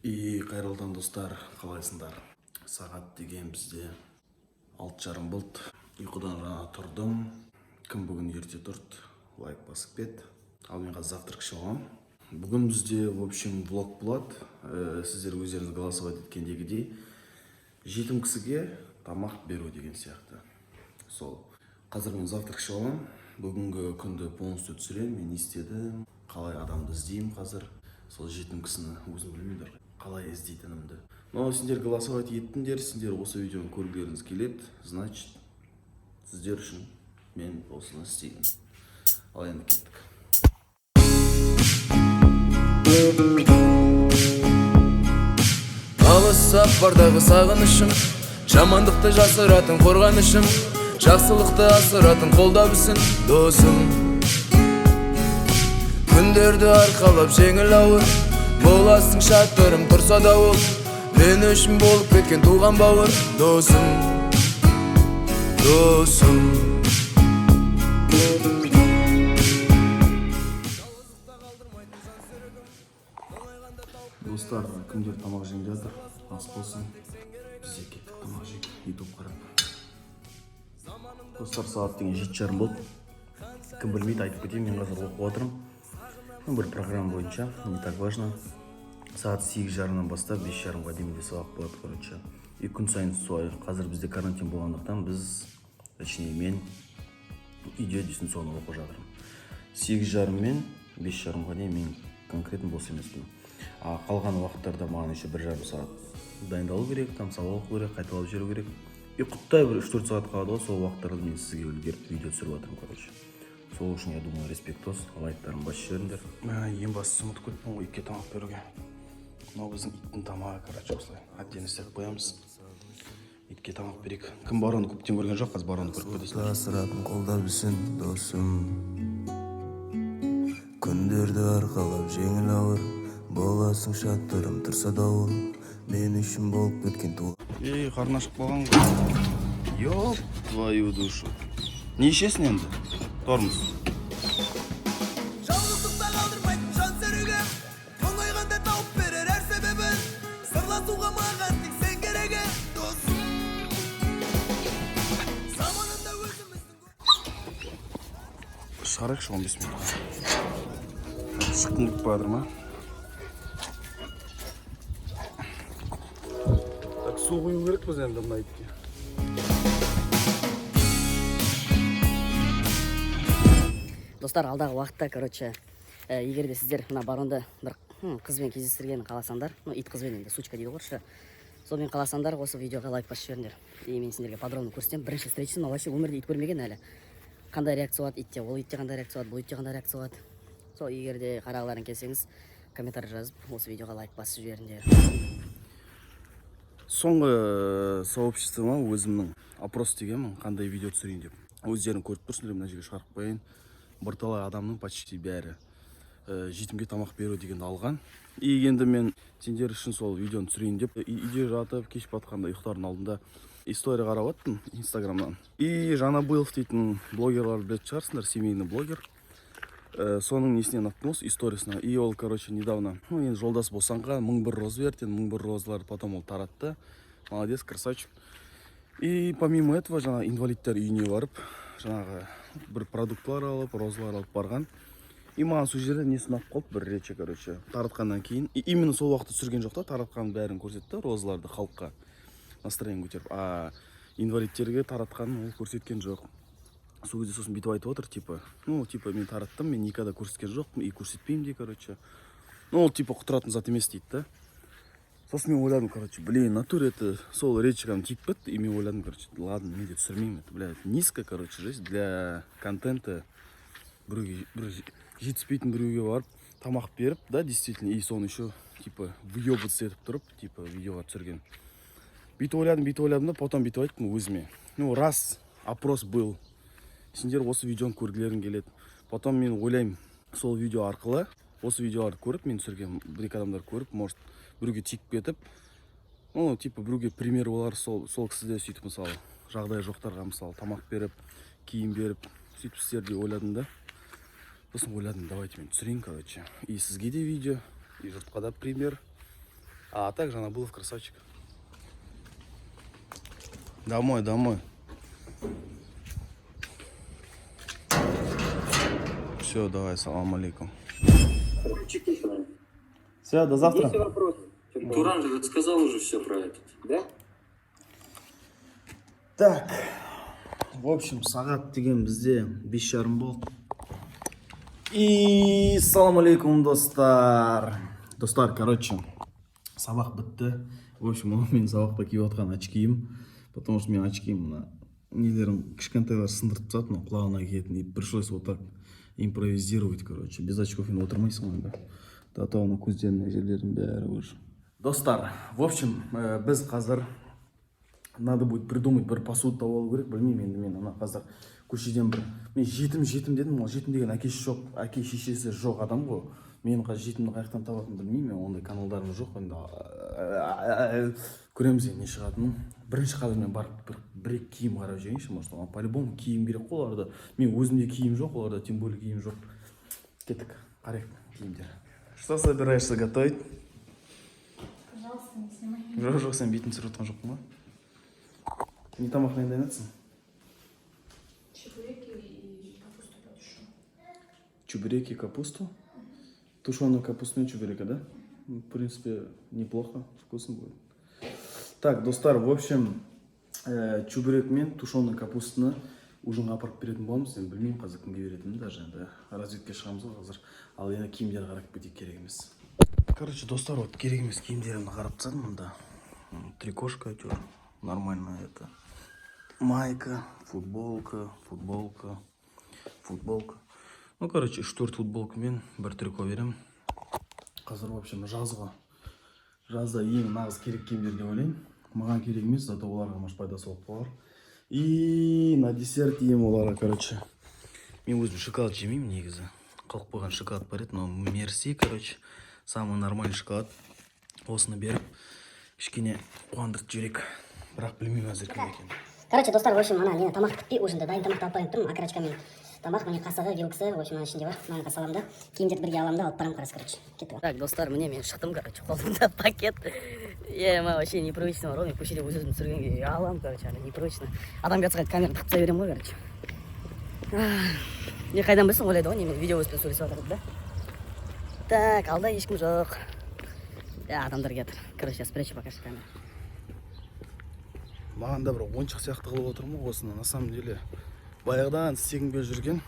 И қайырлы таң, достар, қалайсыңдар? Сағат деген бізде 6:30 болды. Ұйқыдан жаңа тұрдым. Кім бүгін ерте тұрды, лайк басып кет. Ал мен қазір завтрак ішіп аламын. Бүгін бізде, в общем, влог болады. Сіздер өздеріңіз голосовать еткендегідей, жетім кісіге тамақ беру деген сияқты. Сол. Қазір мен завтрак ішіп аламын. Бүгінгі күнді полностью түсіремін. Мен не істедім, қалай адамды іздеймін қазір. Сол жетім кісіні өзім білмеймін қалай іздейтінімді. Но сендер голосовать еттіңдер, сендер осы видеоны көргілеріңіз келеді, значит, сіздер үшін мен осыны істеймін. Ал енді кеттік. Алыс сапардағы сағынышым, жамандықты жасыратын қорғанышым, жақсылықты асыратын қолдап, досым. Күндерді арқалап жеңіл ауыр боласың, шатырым тұрса да, ол мен үшін болып кеткен туған бауыр досым, досым. Достар, кімдер тамақ жеп жатыр, ас болсын. Біз де кеттік тамақ жейік, ютуб қарап. Достар, сағат деген 7:30 болды. Кім білмейді, айтып кетейін, мен қазір оқып жатырмын. Ну, бір программа бойынша, не так важно. Сағат 8:30-дан бастап 5:30-ға дейін менде сабақ болады, короче. И күн сайын солай. Қазір бізде карантин болғандықтан біз, точнее, мен үйде дистанционно оқып жатырмын. 8:30 мен 5:30-ға дейін мен конкретно бос емеспін. А қалған уақыттарда маған еще 1,5 сағат дайындалу керек, там сабақ оқу керек, қайталап жіберу керек. И құттай бір 3-4 сағат қалады ғой, сол уақыттарда мен сізге үлгеріп видео түсіріп жатырмын, короче. Сол үшін, я думаю, респектос, лайктарын басып жіберіңдер. Ең бастысы, ұмытып кеттім ғой итке тамақ беруге. Мынау біздің иттің тамағы, короче, осылай отдельно істеп қоямыз. Итке тамақ берейік. Кім Баронды көптен көрген жоқ, қазір Баронды көріп кетесіңдер. Асыратын қолдап, досым. Күндерді арқалап жеңіл ауыр боласың, шатырым тұрса да, ол мен үшін болып кеткен туған Ей, қарны ашып қалған ғой. Ёб твою душу. Не ішесің енді? Тормоз. Жалғыздықта қалдырмайтын жан серігім, мұңайғанда тауып берер әр себебін, сырласуға маған тек сен керек, досым. Заманында өзіміздің Шығарайықшы 15 минутқа. Шыққым келіп бара жатыр ма? Так, су құю керекпіз енді мына итке. Достар, алдағы уақытта, короче, егер де сіздер мына Баронды бір қызбен кездестіргенін қаласаңдар, ну, ит қызбен енді, сучка дейді ғой орысша, сонымен қаласаңдар, осы видеоға лайк басып жіберіңдер. И мен сендерге подробно көрсетемін бірінші встречасын. Мынау вообще өмірде ит көрмеген әлі. Қандай реакция болады итте, ол итте қандай реакция болады, бұл итте қандай реакция болады. Сол, егер де қарағыларың келсеңіз, комментарий жазып, осы видеоға лайк басып жіберіңдер. Соңғы сообществома өзімнің опрос дегенмін, қандай видео түсірейін деп. Өздерің көріп тұрсыңдар, мына жерге шығарып қояйын. Бірталай адамның почти бәрі жетімге тамақ беру дегенді алған. И енді мен сендер үшін сол видеоны түсірейін деп үйде жатып, кеш батқанда, ұйықтардың алдында история қарап жаттым инстаграмнан. И Жанабылов дейтін блогерлар білетін шығарсыңдар, семейный блогер. Соның несінен ұнаттым, осы историясына. И ол, короче, недавно, ну, енді жолдасы босанған, 1001 роза берді. Енді 1001 розаларды потом ол таратты. Молодец, красавчик. И помимо этого жаңағы инвалидтер үйіне барып, жаңағы бір продуктылар алып, розалар алып барған. И маған сол жерде несі ұнап қалды, бір речі, короче, таратқаннан кейін. И именно сол уақытта түсірген жоқ та, таратқанын бәрін көрсетті, розаларды халыққа настроение көтеріп, а инвалидтерге таратқанын ол көрсеткен жоқ сол кезде. Сосын бүйтіп айтып отыр, типа, ну, типа, мен тараттым, мен никогда көрсеткен жоқпын и көрсетпеймін де, короче. Ну, ол типа құтыратын зат емес дейді да. Сосын мен ойладым, короче, блин, в натуре это сол речь кәдімгі тиіп кетті. И мен ойладым, короче, ладно, мен де түсірмеймін это, блядь, низко, короче, жизнь для контента. Біреуге, бір жетіспейтін біреуге барып тамақ беріп, да, действительно, и соны еще типа выебываться етіп тұрып, типа видеоға түсірген. Бүйтіп ойладым, бүйтіп ойладым да, потом бүйтіп айттым өзіме: ну, раз опрос был, сендер осы видеоны көргілерің келеді, потом мен ойлаймын, сол видео арқылы, осы видеоларды көріп, мен түсірген бір екі адамдар көріп, может, біреуге тиіп кетіп, ну, типа біреуге пример болар. Сол кісі де сөйтіп, мысалы, жағдайы жоқтарға, мысалы, тамақ беріп, киім беріп, сөйтіп істер деп ойладым да. Сосын ойладым, давайте мен түсірейін, короче, и сізге де видео, и жұртқа да пример. А так Жанабылов красавчик. Домой, домой. Все, давай, салам алейкум. Все, до завтра. Есть вопросы? Туран же сказал уже все про это. Да? Так, в общем, сағат деген бізде 5:30 болды. И салам алейкум, достар. Достар, короче, сабақ бітті. В общем, мынау мен сабақта киіп отқан очкиім. Потому что мен очкиім мына нелерім кішкентайлар сындырып тастады, мына құлағына киетін. И пришлось вот так импровизировать, короче. Без очков енді отырмайсың ғой енді. До того ана көздерінің жерлерінің бәрі уже. Достар, в общем, біз қазір надо будет придумать бір посуду тауып алу керек. Білмеймін енді, мен ана қазір көшеден бір, мен жетім, жетім дедім ғой, жетім деген әкесі жоқ, әке шешесі жоқ адам ғой. Мен қазір жетімді қай жақтан табатынымды білмеймін, мен ондай каналдарым жоқ енді. Көреміз енді не шығатынын. Бірінші қазір мен барып бір екі киім қарап жіберейінші, может, оған по любому киім керек қой оларда. Мен өзімде киім жоқ, оларда тем более киім жоқ. Кеттік, қарайық киімдер. Что собираешься готовить? Пожалуйста, не снимай. Жоқ, жоқ, сен бетін түсіріп жатқан жоқпын ғой. Не тамақ дайындайсың? Чебуреки и капусту потушу. Чебуреки и капусту? Тушеную капусту и чебурека, да? Ну, в принципе, неплохо, вкусно будет. Так, достар, в общем, чебурек мен тушеный капустаны ужинға апарып беретін боламыз. Енді білмеймін қазір кімге беретінімді даже, енді разведка шығамыз ғой қазір. Ал енді киімдерді қарап кетейік, керек емес. Короче, достар, вот керек емес киімдерімді қарап тастадым мында. Трикошка әйтеуір, нормально это. Майка, футболка, футболка, футболка. Ну, короче, үш-төрт футболкамен бір трико беремін. Қазір, в общем, жаз ғой. Жазда ең нағыз керек киімдер деп ойлаймын. Маған керек емес, зато оларға, может, пайдасы болып қалар. И на десерт ем оларға, короче. Мен өзім шоколад жемеймін негізі. Қалып қойған шоколад бар еді, но Мерси, короче, самый нормальный шоколад. Осыны беріп, кішкене қуандырып жіберейік. Бірақ білмеймін әзір кім екенін. Короче, достар, в общем, ана нені, тамақ күтпей, ужинді, дайын тамақты алып барайын тұрмын. Окорочкамен тамақ, міне қасығы, вилкасы, в общем, ана ішінде бар. Мынаны саламын да, киімдерді бірге аламын да, алып барамын қазір, короче. Кеттік. Так, достар, міне мен шықтым, короче, қолымда пакет. Ема, вообще непривычно бар ғой, мен көшеде өз өзімді түсіргенге ұяламын, короче, ана непривычно. Адам келсе қайтып камераны тығып тастай беремін ғой, короче. Не қайдан білсін, ойлайды ғой, немен видео өзімен сөйлесіп жатыр деп, да? Так, алда ешкім жоқ. Я, адамдар келатыр. Короче, я спрячу пока что камеру. Маған да бір ойыншық сияқты қылып отырмын ғой осыны. На самом деле баяғыдан істегім келіп жүрген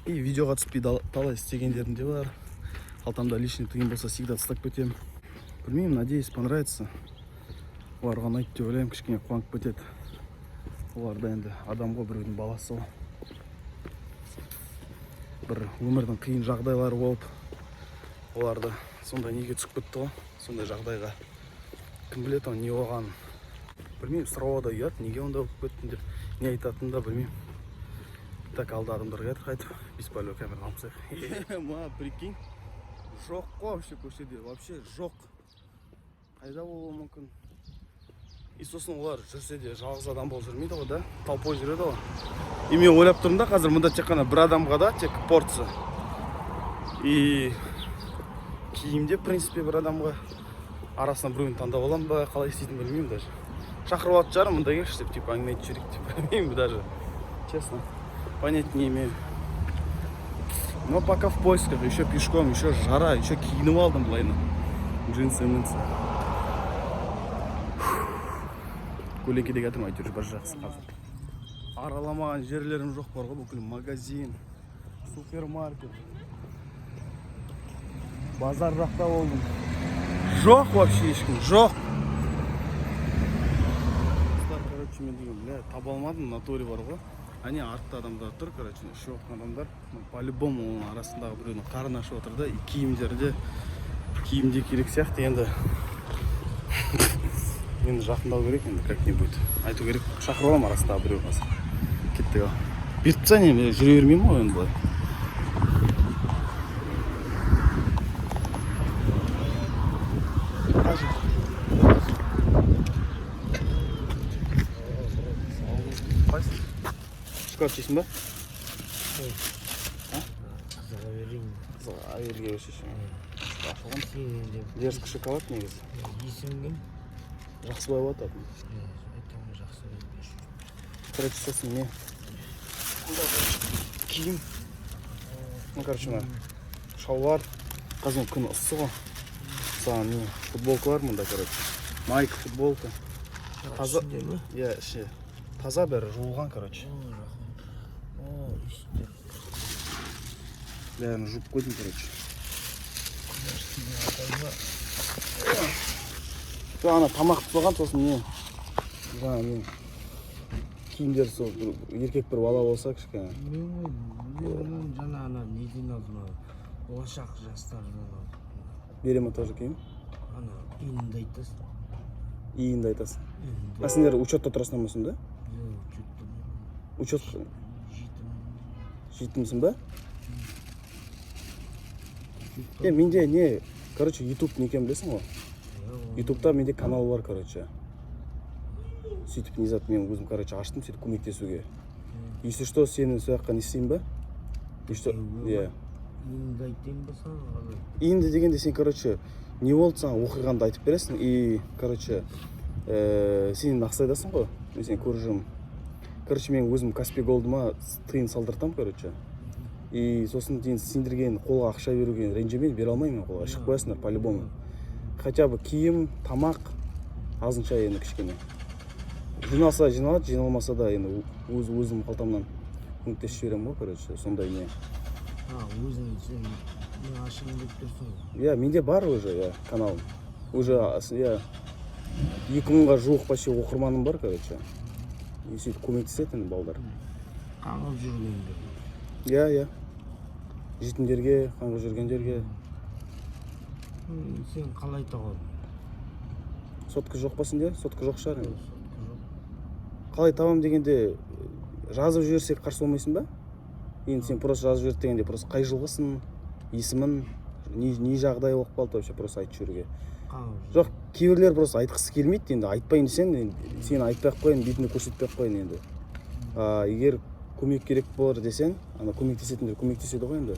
и видеоға түспей талай істегендерім де бар. Қалтамда лишний тиын болса, всегда тастап кетемін. Білмеймін, надеюсь, понравится оларға, ұнайды деп ойлаймын. Кішкене қуанып кетеді олар да, енді адам ғой, біреудің баласы ғой. Бір өмірдің қиын жағдайлары болып, олар да сондай неге түсіп кетті ғой, сондай жағдайға. Кім біледі оның не болғанын, білмеймін. Сұрауға да ұят, неге ондай болып кеттің деп, не айтатынын да білмеймін. Так, алда адамдар келеді, қайтып беспалевно камераны алып тастайық. Ма, прикинь, жоқ қой вообще көшеде, вообще жоқ. Қайда болуы мүмкін? И сосын олар жүрсе де, жалғыз адам болып жүрмейді ғой да, толпой жүреді ғой. И мен ойлап тұрмын да, қазір мында тек қана бір адамға да, тек порция и киім де, в принципе, бір адамға. Арасынан біреуін таңдап аламын ба, қалай істейтінін білмеймін даже. Шақырып алатын шығармын, мында келші деп, типа әңгіме айтып жіберейік деп. Білмеймін даже, честно, понятия не имею. Но пока в поисках, еще пешком, еще жара, еще киініп алдым былайына, джинсы мінсы, көлеңкеде жатырмын, әйтеуір бір жақсы. Қазір араламаған жерлерім жоқ бар ғой, бүкіл магазин, супермаркет, базар жақта болдым. Жоқ, вообще ешкім жоқ. Достар, короче, мен деген, бля, таба алмадым в натуре бар ғой. Әне артта адамдар тұр, короче, ішіп жатқан адамдар. Ну, по любому оның арасындағы біреудің қарны ашып отыр да. И киімдері де, киім де керек сияқты енді. Енді жақындау керек енді, как нибудь айту керек, шақырып аламын арасындағы біреу. Қазір кеттік. Ал беріп тастайын енді, жүре бермеймін ғой енді былай. Қайсы шоколад жейсің ба? Қызыл аллергия. Берші. Ашылған. Сен енді. Дерзкий шоколад негізі. Есімің кім? Жақсыбай болады атым. Айтамын, жақсы. Короче, сосын не, киім, ну, короче, мына шалбар. Қазір енді күн ыссы ғой. Саған не, футболкалар мында, короче, майка, футболка таза. Ішінде ме? Иә, іші таза, бәрі жуылған, короче. О, рахмет. О, ішінде. Бәрін жуып қойдым, короче. Атайма. Жоқ, ана тамақ тастаған. Сосын не, жаңа не, киімдер, сол бір еркек бір бала болса кішкене. Мен ғой, мен оны жаңа ана неден алдым, ана Болашақ жастардан алдым. Бере ма тоже киім? Ана ИИНді айтасың. ИИНді айтасың. ИИНді. А сендер учетта тұрасыңдар ма сонда? Жоқ, учетта. Учет. Жетім. Жетімсің ба? Е, менде не, короче, Ютуб не екенін білесің ғой? Ютубта менде канал бар, короче. Сөйтіп не зат, мен өзім, короче, аштым сөйтіп көмектесуге. Если что, сені сол жаққа не істеймін ба, и что, иә. ИИНді айтайын ба саған, қалай? Енді дегенде, сен, короче, не болды саған, оқиғаңды айтып бересің. И, короче, сен Ақсайдасың ғой, мен сені көріп жүрмін. Короче, мен өзім Каспи Голдыма тиын салдыртамын, короче. И сосын енді сендерге енді қолға ақша беруге ренжіме, бере алмаймын мен қолға, ішіп қоясыңдар по любому. Хотя бы киім, тамақ азынша енді кішкене жиналса жиналады, жиналмаса да енді өз өзім қалтамнан көмектесіп жіберемін ғой, короче, сондай не. А, өзің сен мен ашайын деп тұрсың ғой. Иә, менде бар уже, иә, каналым уже, иә, 2000-ға жуық почти оқырманым бар, короче. И сөйтіп көмектеседі енді балдар. Қаңғып жүргендер. Иә, жетімдерге, қаңғып жүргендерге. Сен қалай табадың? Сотка жоқ па сенде? Сотка жоқ шығар енді. Сотка жоқ. Қалай табамын дегенде, жазып жіберсек, қарсы болмайсың ба енді? Сен просто жазып жібер дегенде, просто қай жылғысың, есімін, не жағдай болып қалды вообще, просто айтып жіберуге. Қаңғып. Жоқ, кейбіреулер просто айтқысы келмейді енді. Айтпайын десең, енді сені айтпай ақ қояйын, бетіңе көрсетпей ақ қояйын енді. А егер көмек керек болар десең, ана көмектесетіндер көмектеседі ғой енді.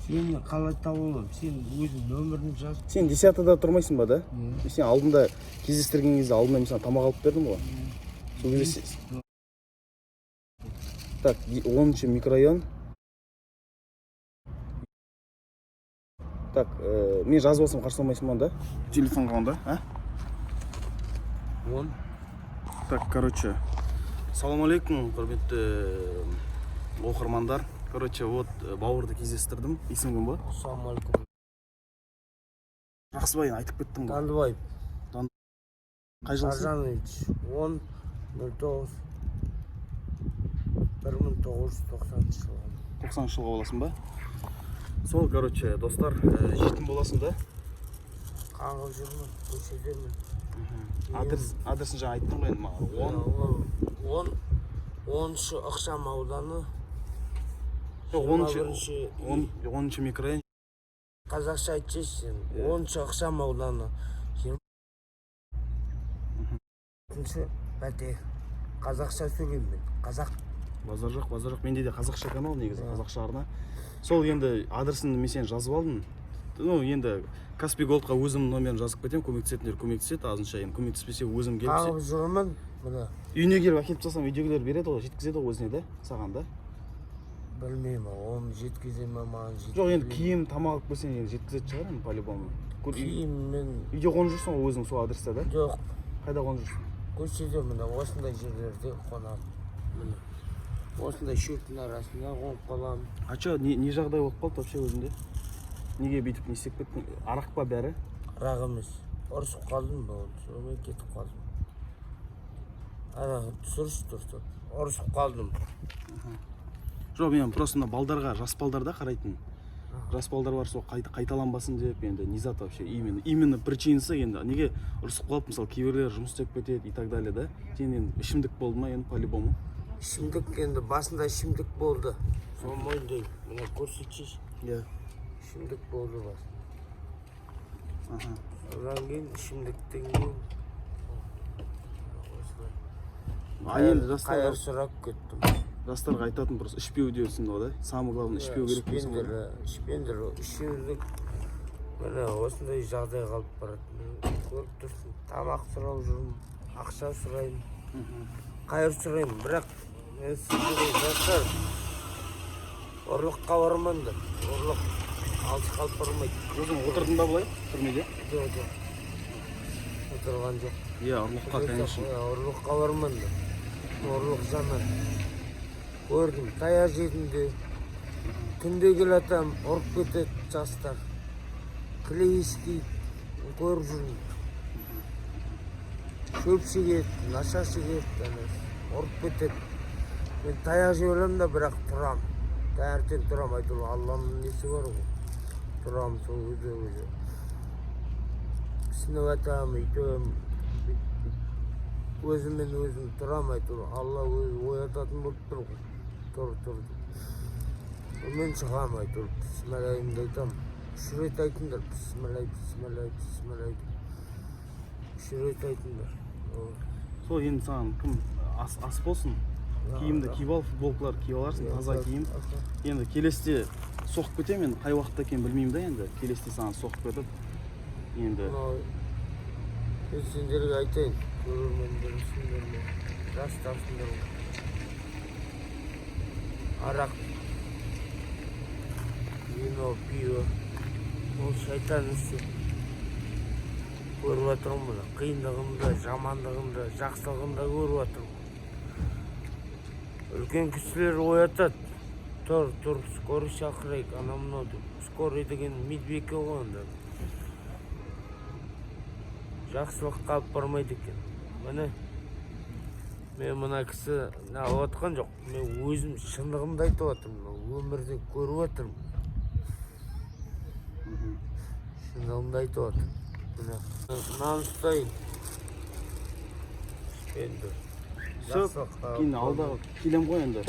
Сені қалай таба аламын? Сен өзің нөмірін жаз. Сен десятыда тұрмайсың ба, да? Мен сені алдында кездестірген кезде, алдында мен саған тамақ алып бердім ғой сол кезде. Так, 10-шы микрорайон. Так, мен жазып алсам, қарсы болмайсың ба онда телефонға онда, а? 10. Так, короче, салам алейкум, құрметті оқырмандар. Короче, вот бауырды кездестірдім. Есімің кім болады? Ассалаумағалейкум. Жақсыбай, айтып кеттім ғой. Тандыбаев. Қай жылсың? Аржанович, 10.09.1990 жылғы. 90-жылғы боласың ба? Сол, короче, достар, жетім боласың да? Қаңғып жүрмін, көшедемін. Адресін жаңа айттың ғой енді маған. 10. 10, 10-шы ықшам ауданы. Жоқ, 10-шы. 21-ші. 10-шы микрорайон. Қазақша айтсайшы сен. Иә. 10-шы ықшам ауданы, 20-ші пәтер. Қазақша сөйлеймін мен, қазақ. Базар жоқ, базар жоқ. Менде де қазақша канал негізі, қазақша арна. Сол енді адресін мен сені жазып алдым. Ну, енді Каспи Голдқа өзімнің номерін жазып кетемін. Көмектесетіндер көмектеседі азынша енді, көмектеспесе, өзім келіп Қаңғып жүрмін міне. Үйіне келіп әкеліп тастасам, үйдегілер береді ғой, жеткізеді ғой өзіне да, саған да. Білмеймін, оны жеткізе ме маған. Жоқ, енді киім, тамақ алып келсең, енді жеткізетін шығар енді по любому. Киіммен. Үйде қонып жүрсің ғой өзің сол адреста да? Жоқ. Қайда қонып жүрсің? Көшеде, міне, осындай жерлерде қонамын, міне, осындай шөптің арасында қонып қаламын. А че, не жағдай болып қалды вообще өзіңде? Неге бүйтіп не істеп кеттің? Арақ па бәрі? Арақ емес, ұрысып қалдым, болды, сонымен кетіп қалдым. Ана түсірші дұрыстап, ұрысып қалдым. Жоқ, мен просто мына балдарға, жас балдар да қарайтын, жас балдар бар, сол қайталанбасын деп енді. Не зат вообще, именно причинасы енді, неге ұрысып қалып? Мысалы, кейбіреулер жұмыс істеп кетеді и так далее да. Сен енді ішімдік болды ма енді по любому? Ішімдік енді, басында ішімдік болды, соны мойындаймын. Міне, көрсетші. Иә. Ішімдік болды басында. Содан кейін, ішімдіктен кейін осылай. А енді жастарға Қайыр сұрап кеттім. Жастарға айтатын просто ішпеу дейсің ғой да, самое главное, ішпеу керек дейсің ғой. Ішпеңдер, ішпеңдер. Ішімдік. Міне, осындай жағдай қалып барады. Міне, көріп тұрсың, тамақ сұрап жүрмін, ақша сұраймын, қайыр сұраймын. Бірақ мен сіздерге, жастар, ұрлыққа бармаңдар. Ұрлық алысқа алып бармайды. Өзің отырдың ба былай түрмеде? Жоқ, отырған жоқ. Иә, ұрлыққа, конечно. Иә, ұрлыққа бармаңдар, ұрлық жаман. Көрдім, таяқ жедім де. Түнде келатам, ұрып кетеді жастар, клей істейді, көріп жүрмін. Шөп шегеді, наша шегеді, ана ұрып кетеді. Мен таяқ жеп аламын да, бірақ тұрамын, таңертең тұрамын. Әйтеуір Алланың несі бар ғой, тұрамын. Сол кезде уже сынып жатамын, өйтемін, өзіммен өзім тұрамын. Әйтеуір Алла өзі оятатын болып тұр ғой, тұр, тұр деп. Сонымен шығамын. Әйтеуір бісмілләйімді айтамын. Үш рет айтыңдар: бісмілләй, бісмілләй, бісмілләй деп үш рет айтыңдар. О. Сол енді саған кім ас болсын, киімді киіп ал, футболкалар киіп аларсың, таза киім. Енді келесіде соғып кетемін, енді қай уақытта екенін білмеймін да. Енді келесіде саған соғып кетіп енді. Мынау мен сендерге айтайын, көрермендерімсіңдер ме, жастарсыңдар ғой. Арақ, вино, пиво — ол шайтан ісі. Көріп жатырмын мына қиындығын да, жамандығын да, жақсылығын да көріп жатырмын. Үлкен кісілер оятады: тұр, тұр, скорый шақырайық, анау мынау деп. Скорый деген медбике ғой онда. Жақсылыққа алып бармайды екен. Міне, мен мына кісі алып жатқан жоқ, мен өзім шындығымды айтып жатырмын. Мына өмірде көріп жатырмын, шындығымды айтып жатырмын. Міне, мынаны ұстайын енді. Все. Жақсылыққа Кейін алып алдағы келем ғой енді.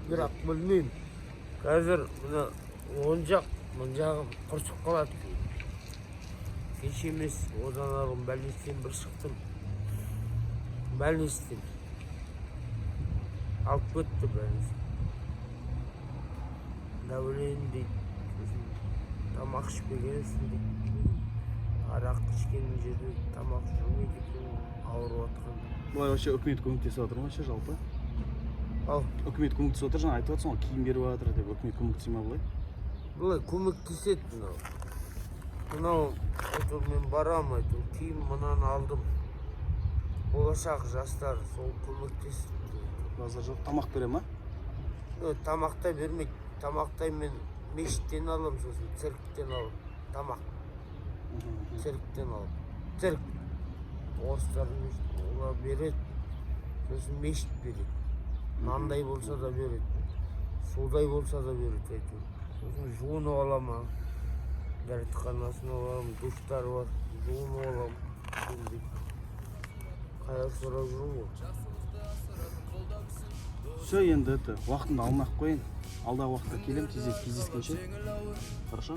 Бірақ білмеймін, қазір мына оң жақ, мына жағым құрысып қалады. Кеше емес, одан арғы больництен бір шықтым. Больництен алып кетті, больница. Давление дейді, сосын тамақ ішпегенсің дейді. Арақ ішкен жерде тамақ жүрмейді екен ауырып жатқанда. Былай вообще үкімет көмектесіп жатыр ма вообще жалпы? Ал. Үкімет көмектесіп жатыр, жаңа айтып жатрсың ғой, киім беріп жатыр деп. Үкімет көмектесе ма былай? Былай көмектеседі. Мынау әйтеуір мен барамын, әйтеуір киім мынаны алдым. Болашақ жастар сол көмектесті. Базар жоқ. Тамақ бере ма? Ö, тамақ та бермейді. Тамақтай мен мешіттен аламын, сосын церковьтен аламын тамақ. Церковьтен аламын, церковь, орыстардың мешіті, олар береді. Сосын мешіт береді, нандай болса да береді, судай болса да береді әйтеуір. Сосын жуынып аламын, дәретханасына барамын, душтары бар, жуынып аламын. Енді қайыр сұрап жүрмін ғой. Все, енді это, уақытымды алмай ақ қояйын. Алдағы уақытта келемін, тезірек кездескенше. Хорошо,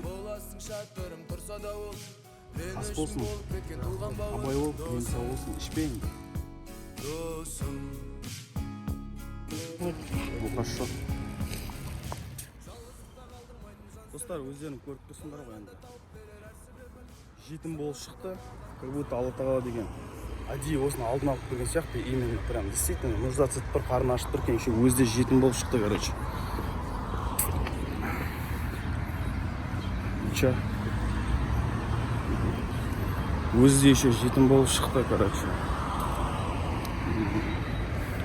ас болсын, абай бол, дені сау болсын. Ішпе енді. Досым. Ну хорошо, достар, өздерің көріп тұрсыңдар ғой. Енді жетім болып шықты, как будто Алла Тағала деген әдейі осыны алдын алып келген сияқты. Именно прям действительно нуждаться етіп тұр, қарны ашып тұр екен, еще өзі де жетім болып шықты. Короче, че, өзі де еще жетім болып шықты. Короче,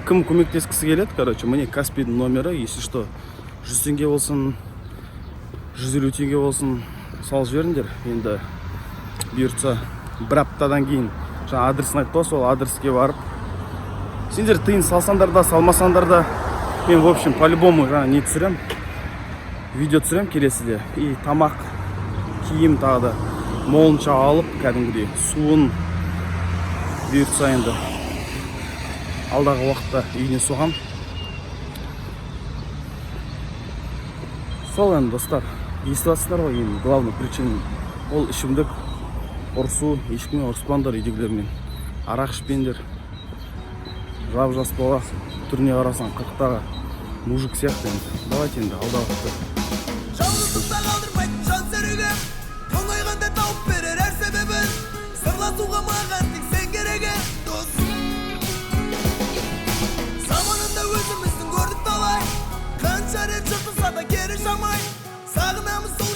кім көмектескісі келеді, короче, міне Каспийдің номері. Если что, 100 теңге болсын, 150 теңге болсын, салып жіберіңдер. Енді бұйыртса, бір аптадан кейін жаңа адресін айтты ғой, сол адреске барып сендер тиын салсаңдар да, салмасаңдар да, мен, в общем, по любому жаңа не түсірем, видео түсірем келесіде. И тамақ, киім тағы да молынша алып, кәдімгідей суын, бұйыртса, енді алдағы уақытта үйіне соғам. Сол енді, достар, естіп жатсыңдар ғой. Енді главный причина ол ішімдік, ұрысу. Ешкіммен ұрыспаңдар, үйдегілермен арақ ішпеңдер. Жап жас бала, түріне қарасаң, 40-тағы мужик сияқты. Енді давайте, енді алдағы уақытта. Жалғыздықта қалдырмайтын жан серігім. жүрегім. Мұңайғанда тауып берер әр себебін. Сырласуға маған тек сен керек досым. Заманында өзіміздің көрдік талай. Қанша рет жыртылса да кері жамай. Сағынамыз сол.